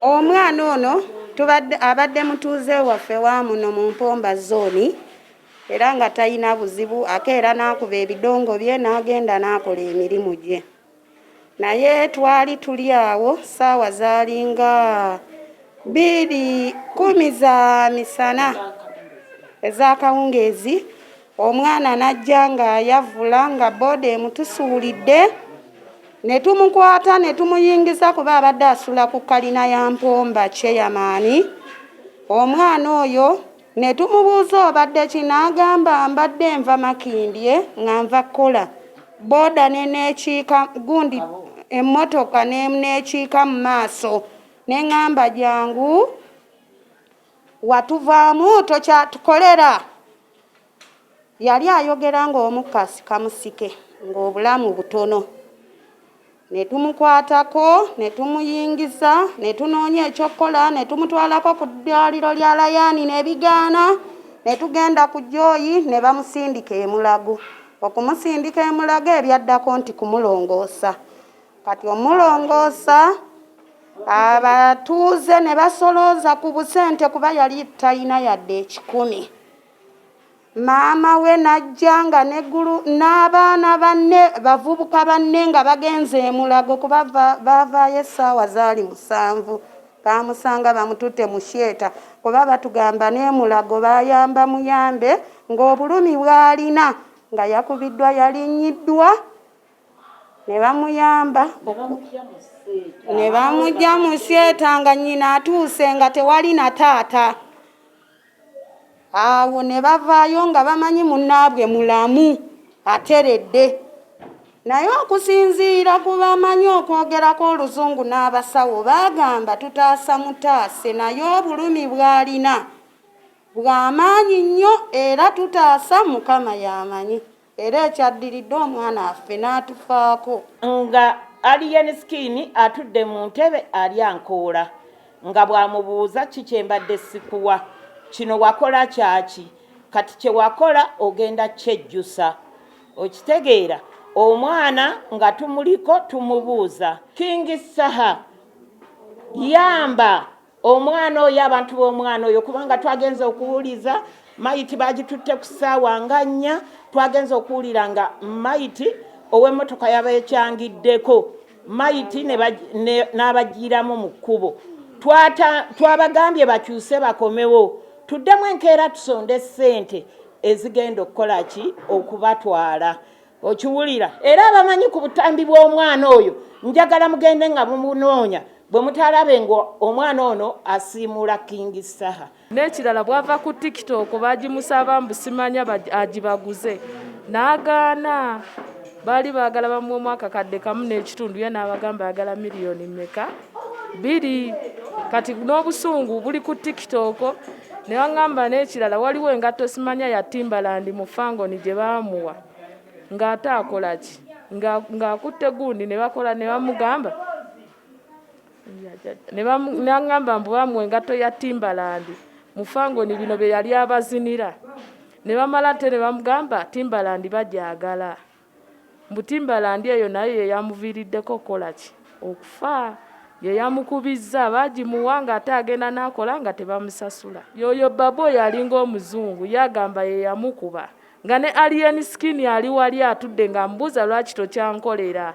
Omwana ono tubadde abadde mutuuze waffe wa muno mu Mpomba zooni era nga talina buzibu, akeera n'akuba ebidongo bye n'agenda n'akola emirimu gye. Naye twali tuli awo ssaawa zaalinga 2:10 za misana ez'akawungeezi, omwana n'ajja ng'ayavula nga booda emutusuulidde ne tumukwata ne tumuyingiza kuba abadde asula ku kalina ya Mpomba chairman. Omwana oyo ne tumubuuza obadde ki, n'agamba mbadde nva Makindye nga nva kukola, booda ne neekiika gundi emmotoka ne neekiika mu maaso ne ŋŋamba jangu watuvaamu tokyatukolera. Yali ayogera ng'omukka asika musike, ng'obulamu butono. Ne tumukwatako, ne tumuyingiza, ne tunoonya eky'okukola, ne tumutwalako ku ddwaliro lya Layaani ne bigaana, ne tugenda ku Joy ne bamusindika e Mulago. Okumusindika e Mulago ebyaddako nti kumulongoosa. Kati omulongoosa abatuuze ne basolooza ku busente kuba yali talina yadde ekikumi. Maama we n'ajja nga n'eggulu n'abaana banne bavubuka banne nga bagenze e Mulago kuba baavaayo essaawa zaali 7 baamusanga bamututte mu theatre kuba batugamba n'e Mulago baayamba muyambe ng'obulumi bw'alina nga yakubiddwa yalinnyiddwa ne bamuyamba ne bamuggya mu theatre nga nnyina atuuse nga tewali na taata. Awo ne bavaayo nga bamanyi munnaabwe mulamu ateredde. Naye okusinziira ku bamanyi okwogerako oluzungu n'abasawo baagamba tutaasa mutaase naye obulumi bw'alina bwa maanyi nnyo era tutaasa Mukama y'amanyi. Era ekyaddiridde omwana affe n'atufaako. Nga Alien Skin atudde mu ntebe alya nkoola nga bw'amubuuza ki kye mbadde sikuwa, kino wakola kyaki, kati kye wakola ogenda kyejjusa. Okitegeera? Omwana nga tumuliko tumubuuza. King Saha yamba omwana oyo, abantu b'omwana oyo, kubanga twagenze okuwuliza mayiti bagitutte ku ssaawa nga 4, twagenze okuwulira nga mayiti ow'emmotoka yabeekyangiddeko mayiti n'abaggyiramu mu kkubo. Twabagambye bakyuse bakomewo tuddemu enkeera tusonde ssente ezigenda okukola ki okubatwala. Okiwulira? Era abamanyi ku butambi bw'omwana oyo njagala mugende nga mumunoonya bwe mutalabe nga omwana ono asiimuula King Saha. N'ekirala bw'ava ku TikTok bagimusaba mbu simanya agibaguze n'agaana. Baali baagala bamuwemu akakadde kamu n'ekitundu ye n'abagamba ayagala miliyoni mmeka? 2. Kati n'obusungu buli ku TikTok ne baŋŋamba n'ekirala waliwo engatto simanya ya Timberland mu Fangoni gye baamuwa ng'ate akola ki? Ng'akutte gundi ne bakola ne bamugamba n'aŋŋamba mbu baamuwa engatto ya Timberland mu Fangoni bino bye yali abazinira ne bamala ate ne bamugamba Timberland bagyagala. Mbu Timberland eyo nayo ye yamuviiriddeko okukola ki? Okufa. Ye yamukubizza, baagimuwa ng'ate agenda n'akola nga tebamusasula. Y'oyo Babu oyo alinga omuzungu, ye agamba ye yamukuba. Nga ne Alien Skin ali wali atudde ng'amubuuza lwaki tokyankolera.